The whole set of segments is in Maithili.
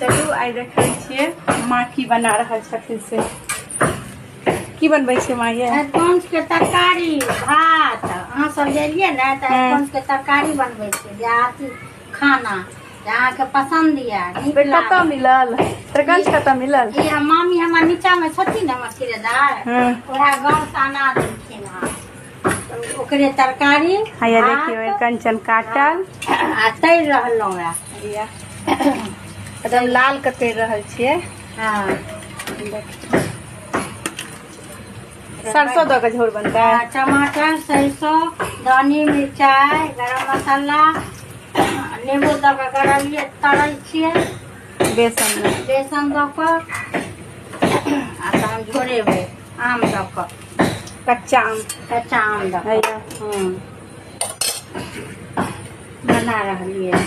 चलू आइ देखै छियै माँ की बना रहल छथिन से। की बनबै छियै माँ ये? अरिकोंच के तरकारी भात। अहाँ सब जे एलियै ने तऽ अरिकोंच के तरकारी बनबै छियै, देहाती खाना जे अहाँके पसन्द यऽ, नीक कतऽ लागत। मिलल अरिकोंच? कतऽ मिलल? ई हम मामी हमर नीचा मे छथिन ने, हमर किरेदार, वएह गाँव से अना देलखिन हँ, तऽ ओकरे तरकारी हैया भात, देखियौ अरिकंचन काटल आ तैर रहलहुँ हँ। हैया एकदम लाल के तैर रहल छियै। देखियौ सरसों दऽ के झोर बनतै। हाँ, टमाटर, सरसों, धनी, मिरचाइ, गरम मसाला, नेबो दऽ कऽ गरलियै, तरै छियै बेसन मे। बेसन दऽ कऽ आ तहन झोरेबै आम दऽ कऽ। कच्चा आम। कच्चा आम दऽ कऽ। हैया बना रहलियै।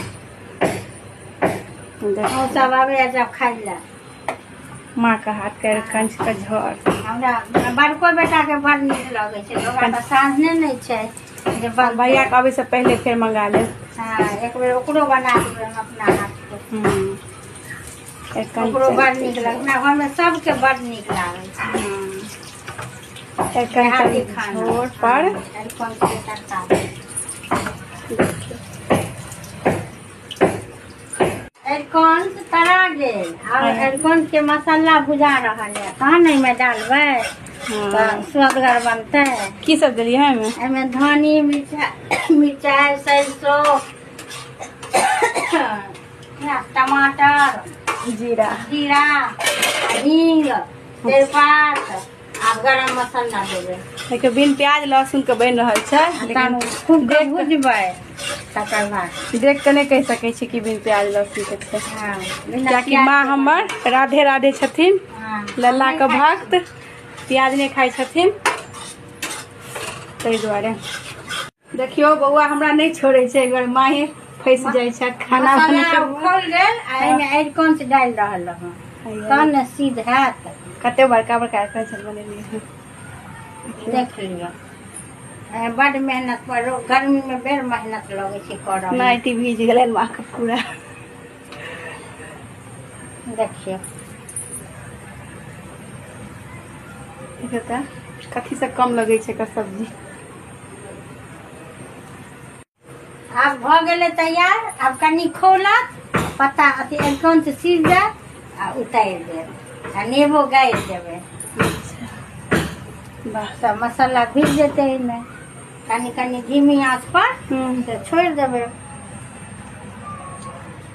देखियौ सब आबै जब खाइ लए। माँ के हाथ के अरिकंच के झोर हमरा बड़को बेटाके बड़ नीक लगै छै, ओकरा तऽ साधने नहि छै जे बनतै। भैया के अबै से पहिले फेर मंगा लेब। हँ, एक बेर ओकरो बना देबै हम अपना हाथके। ओकरो अरिकंचन बड़ नीक लगै। अपना घरमे सबके बड़ नीक लागै छै अरिकंचन देहाती खाना। झोर पर। अरिकंच के तरकारी। अरिकंच तरा गेल, आब अरिकंच के मसाला भुजा रहल है, तहन एहिमे डालबै तऽ स्वदगर बनतै। की सब देलियै है एहिमे? एहिमे धनी, मिरचाइ, मिरचाइ, सरिसो, टमाटर, जीरा, जीरा, हींग, तेजपात, आब गरम मसाला देबै। देखियौ बिन प्याज लहसुन के बनि रहल छै, लेकिन तहन खूब के भुजबै तकर बाद। देख के नहि कहि सकै छी कि बिन प्याज लहसुन के छै। हँ, बिना कियाकि प्याज माँ के। हमर राधे राधे छथिन, लल्ला के भक्त, प्याज नहि खाइ छथिन, ताहि दुआरे। देखियौ बौआ हमरा नहि छोड़ै छै, एक बेर माहे फँसि जाइ छै खाना मसाला बनबै। खौल गेल आ एहिमे अरिकंच डालि रहल हँ, तहन ने सिद्ध हैत। कते बड़का बड़का अरिकंचन बनेलियै हँ। देख लिअ, बड मेहनत पर गर्मी मे बड़ मेहनत लगै छै करऽ मे। नाइटी भीज गेलै माँ के पूरा। देखियौ। देखियौ तऽ कथी से कम लगै छै एकर सब्जी। आब भऽ गेलै तैयार। आब कनि खौलत, पत्ता अथी अरिकंच सिझ जायत आ उतारि देब आ नेबो गाड़ि देबै। वाह। सब मसाला भीज जेतै एहिमे, कनि कनि धीमी आँच पर से छोड़ि देबै।